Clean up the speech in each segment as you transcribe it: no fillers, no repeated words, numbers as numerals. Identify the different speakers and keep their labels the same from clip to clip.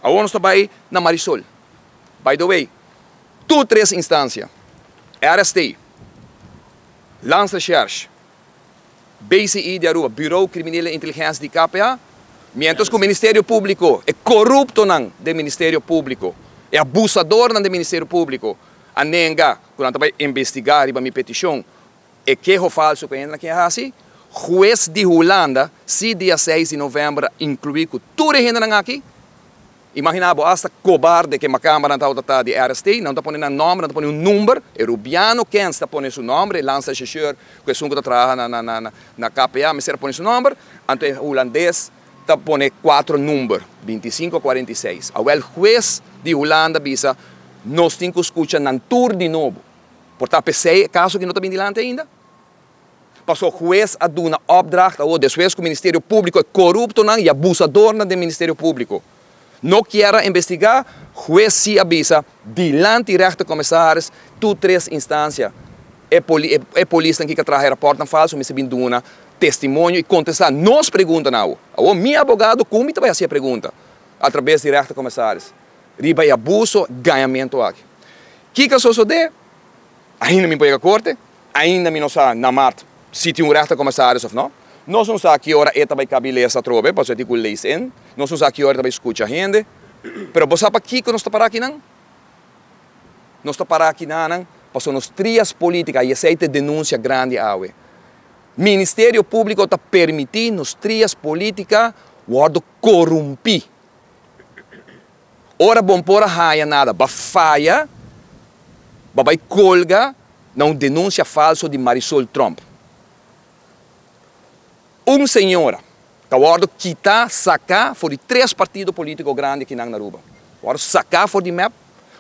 Speaker 1: Awor nos ta bai na Marisol. By the way, tur tres instancia, RST, Landsrecherche, BCI di Aruba, Bureau Criminele Intelligentie di KPA, mientras cu Ministerio Publico, e coruptonan den Ministerio Publico, e abusadornan den Ministerio Publico a nenga cu nan ta bai investiga riba mi peticion e keho falso cu e hendenan kier haci, hues di Hulanda si dia seis di november a inclui cu tur e hendenan aki. Imagina bo hasta cobarde ke macambanan tabata ta di RST, nan ta pone nan nomber, nan ta pone un number, e Rubiano Kens ta pone su nomber, e landsregisseur cu esun cu ta traha na KPA mester a pone su nomber, anto e Hulandes ta pone cuatro number, 25 a 46. Awel hues di Hulanda bisa nos tin cu scucha nan tur di nobo. Por ta p'esey e caso aki no ta bin dilanti ainda? Paso hues a duna opdracht awor despues cu Ministerio Publico e coruptonan y abusadornan den Ministerio Publico no kier a investiga, hues si a bisa dilanti rechtercommissaris tur tres instancia e e polisnan ki ka traha e raportnan falso mester bin duna testimonio y contesta nos preguntanan awor. Awor mi abogado cu mi ta bay haci e pregunta atrabes di rechtercommissaris riba e abuso gañamento aki. Kico a sosode? Ainda mi por yega korte, ainda mi no sa na mart si tin un rechtercommissaris of no. Nos no sa ki ora e ta bai kabi lesa atrobe, pasobra e tin ku lees in. Nos no sa ki ora e ta bai skucha hende. Pero bo sa pakiko nos ta para akinan? Nos ta para akinanan pasobra nos trias politica, i esei ta e denunsia grandi awe. Ministerio Publico ta permiti nos trias politica wordo corumpi. Ora bon por a haña nada, ba faya, ba bai colga na un denuncia falso di Marisol Tromp. Un señora ta wordo kita, saca for di tres partido politico grandi akinan na Aruba. Wordo saca for di mep,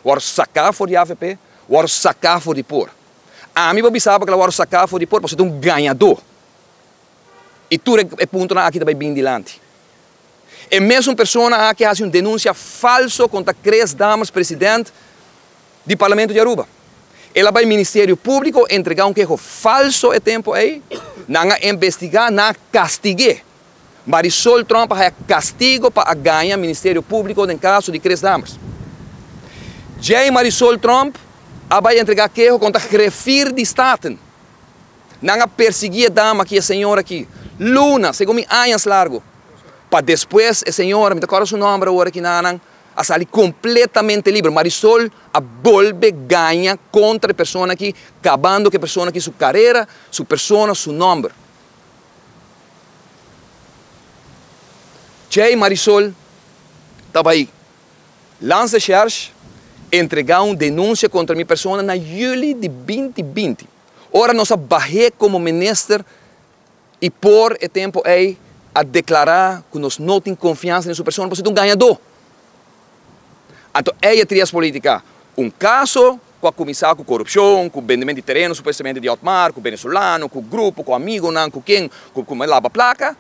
Speaker 1: wordo saca for di avp, wordo saca for di por. Ami por bisa bo cu el a wordo saca for di por pasobra e ta un gañador. Y tur e puntonan aki ta bai bin dilanti. E mesun persona aki a hasi un denuncia falso contra Chris Dammers, president di Parlamento di Aruba. El a bay Ministerio Publico entrega un keho falso e tempo ey, nan a investiga, nan a castigue. Marisol Tromp a haya castigo pa a gaña Ministerio Publico den caso di Chris Dammers. Djey Marisol Tromp a bay entrega keho contra Griffier di Staten. Nan a persiguí e dama aki, e señora aki, luna, segun mi añas largu, pa despues e señora, mi ta kòrda su nòmber awor aki nanan, a sali kompletamente liber. Marisol a bolbe gaña kontra e persona aki, kabando ku e persona aki su karera, su persona, su nòmber. Djei Marisol ta bai Landsrecherche entregá un denunsia kontra mi persona na yüli di 2020. Ora nos a bah'é komo minister i por e tempu ei a deklará ku nos no tin konfiansa den su persona pasobra e ta un gañadó. Anto ei e trias polítika, un kaso ku a kuminsá ku korupshon, ku bendementu di tereno supuestamente di Otmar, ku venezolano, ku grupo, ku amigonan, ku ken, ku ku laba plaka,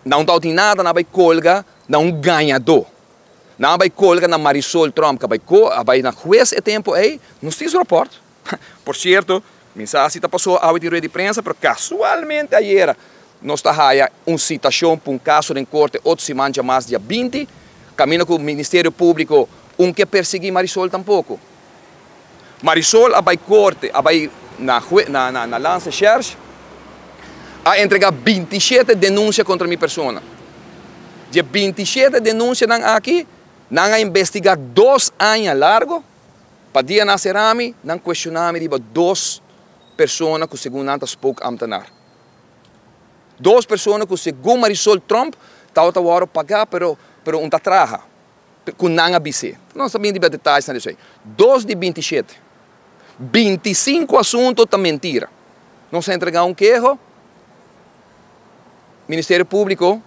Speaker 1: nan no tin nada, nan a bai kolga na un gañadó. Nan a bai kolga na Marisol Tromp ku a bai a bai na hues e tempu ei, nos tin su rapòrt. Por cierto, mi sa si ta paso awe tin rueda di prensa, pero casualmente ayera nos ta haya un citacion pa un caso den corte otro siman djamas dia 20, caminda cu Ministerio Publico un ke persigui Marisol tampoco. Marisol a bay corte, a bay na na na Landsrecherche, a entrega 27 denuncia contra mi persona. Di e 27 denuncianan aki, nan a investiga dos aña largo, Pa dia nan sera mi, nan cuestiona mi riba dos persona cu segun nan ta spookambtenaar. Dos persona cu segun Marisol Tromp tabata worde paga pero pero un ta traha cu nan a bis'é. Nos ta bin riba detalles nan di esey. Dos di 27. 25 asunto ta mentira. Nos a entrega un keho, Ministerio Publico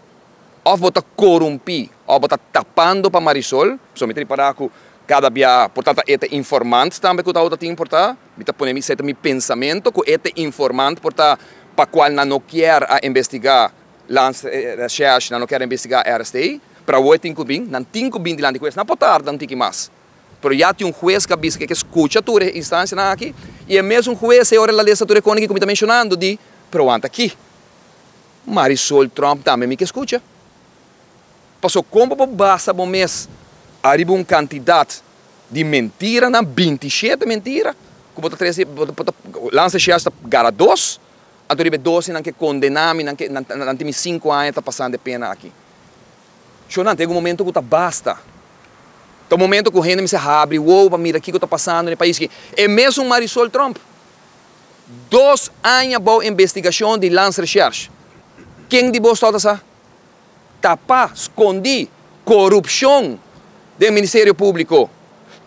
Speaker 1: of bo ta corumpi of bo ta tapando pa Marisol, pasobra mi ta ripara cu cada bia por ta ta e ta informant tambe cu ta tin por ta, mi ta pone mi esey ta mi pensamento cu e ta informant por ta pa cual nan no kier a investiga Landsrecherche, nan no kier a investiga RSTI, pero awor e tin cu bin, nan tin cu bin dilanti hues, nan por tarda un tiki mas, pero ya tin un hues cu a bisa cu e ke scucha tur e instancianan aki y e mesun hues ey ora el a lesa tur e cosnan aki cu mi ta mencionando di, pero wanta aki. Marisol Tromp tambe mi ke skucha. Paso kon bo por basa bo mes Ariba un kantidat di mentiranan, 27 mentira, ku bo ta trese, bo ta Landsrecherche ta gara dos, anto riba e dos nan ke kondena mi, nan ke, nan tin mi 5 aña ta pasando e pena aki. Shornan, ta yega un momento ku ta basta. Ta un momento ku hende mester habri wowo pa mira kiko ta pasando na e pais aki. E mesun Marisol Tromp, 2 aña bou investigashon di Landsrecherche. Ken di bos tabata sa? Tapa, skondí, korupshon den Ministerio Públiko.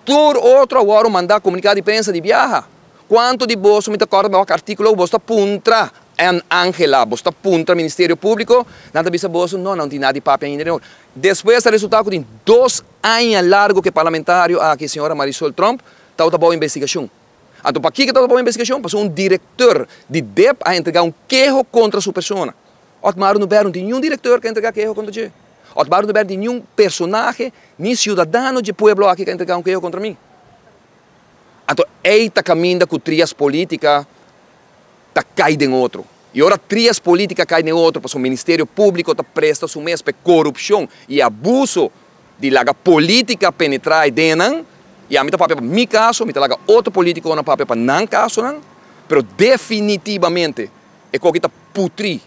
Speaker 1: Tur otro awor manda komunikado di prensa di biaha. Kuantu di boso, mi ta kòrda mi wak artíkulo, bos ta puntra en Angela, bos ta puntra Ministerio Públiko, nan ta bisa boso, no, no tin nada di papia ainda. Despues a resultá ku tin 2 aña largu ku e parlamentario aki, señora Marisol Tromp, tabata bou investigashon. Anto pakiko tabata bou investigashon? Pasobra un direktor di DEP a entregá un keho kontra su persona. Otmar Oduber no tin ningun direktor ku a entregá keho kontra dje. Otmar Oduber no tin ningun personahe, ni siudadano di pueblo aki ku a entregá un keho kontra mi. Anto, ei ta kaminda ku trias polítika ta kai den otro. I ora trias polítika kai den otro, pasobra Ministerio Públiko ta presta su mes pa korupshon i abuso di laga polítika penetrá den nan, i ami ta papia pa mi kaso, mi ta laga otro polítikonan papia pa nan kasonan, pero definitivamente e kos ta putri,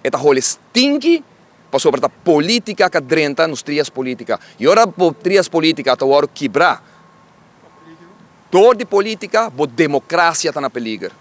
Speaker 1: e ta hole stinky, pasobra ta polítika ku drenta nos trias polítika. I ora trias polítika ta wòrdu kibrá, dor di polítika, bo demokrasia ta na peliger.